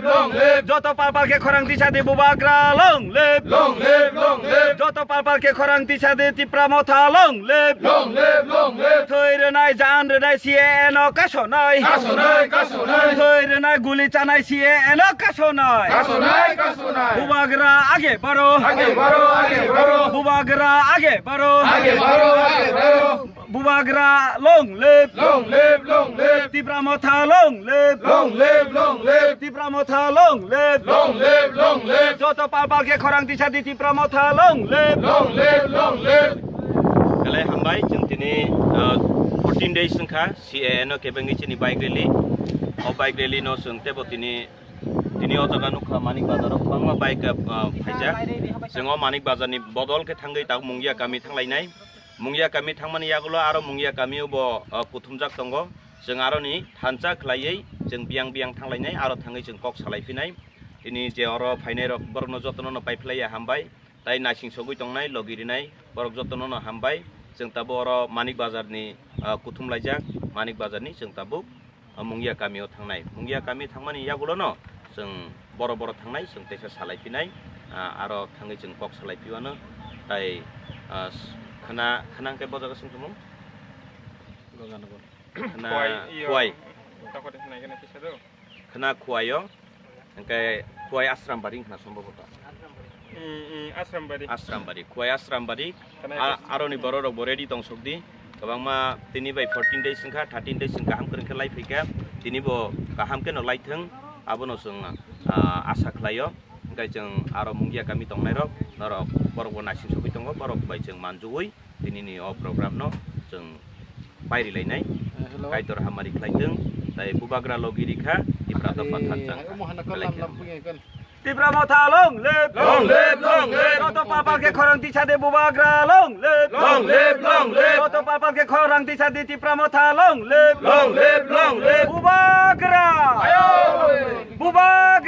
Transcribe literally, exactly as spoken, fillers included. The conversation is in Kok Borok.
Long live! Joto palpal khe khorang tisa di Bubagra long live! Long live! Long live! Joto palpal khe khorang tisa di Tipra Motha long live! Long live! Long live! Thwi rwnai, jan rwnai C A A no kasonai. Kasonai, kasonai. Thwi rwnai, guli chanai C A A no kasonai. Kasonai, kasonai. Bubagra age baro. Age baro, age baro. Bubagra age baro. Age baro, age baro. Bubagra long live! Long live, long live! Tipra Motha long live! Long live, long live! Tipra Motha long live! Long live, long live! Joto palpal khe khorang tisa di Tipra Motha long live! Long live, long live! Belai hambai, chwng tini, uh, fourteen days wngkha C A A no kebengwi chini bike rally. O bike rally no chwng tebo tini, tini o jaga nukha Manik Bazar o kwbangma bike, uh, phaijak. Chwng o Manik Bazar ni bodol khe thangwi tak Mungia kami thanglainai. Mungia kami thangmani yagulo aro Mungia kamio bo, uh, kuthumjak tongo. Chwng aroni thansa khlaiwi chwng biyang biyang thanglainai, aro thangwi chwng kok salaiphinai. Tini je oro phainairok borokno jotono no paiphlaiya hambai, tai naising sogwi tongnai, logi rinai borok jotono no hambai. Chwng tabuk oro Manik Bazar ni, uh, kuthum laijak, Manik Bazar ni chwng tabuk, uh, Mungia kamio thangnai. Mungia kami thangmani yagulo no chwng boro boro thangnai, chwng teisa salaiphinai, uh, aro thangwi chwng kok salaiphiwano. Tai, uh, khwna, khwna hwnkhe bo jaga songthomo? Khwna Khwai, iyo. Khwai. Takhore khwna khe na kisa do. Khwna Khwai o. Hwnkhe Khwai Asrambari wngkha na sombhoboto. Mm, mm, Asrambari. Asrambari, Khwai Asrambari. Khwna A-, kisa. Aroni bororok bo ready tong sokdi. Kwbangma tini bai fourteen days wngkha, thirteen days wngkha, kaham kwrwng khe lai phaikha. Tini bo kaham khe no lai thwng, abono chwng, ah, asa khlaio. Hwnkhe chwng aro Mungia kami tongnairok, norok borok bo naising sogwi tongo, borok bai chwng manjugwi. Tinini o program no chwng pairilainai. Eh, hello. Kaitor hamari khlaithwng, tai Bubagra logi rikha, Tipra dopha thansa. Belai khe. Tipra Motha long live! Long live, long live! Joto palpal khe khorang tisa di Bubagra long live! Long live, long live! Joto palpal khe khorang tisa di Tipra Motha long live! Long live, long live! Bubagra! Ayo! Bubagra!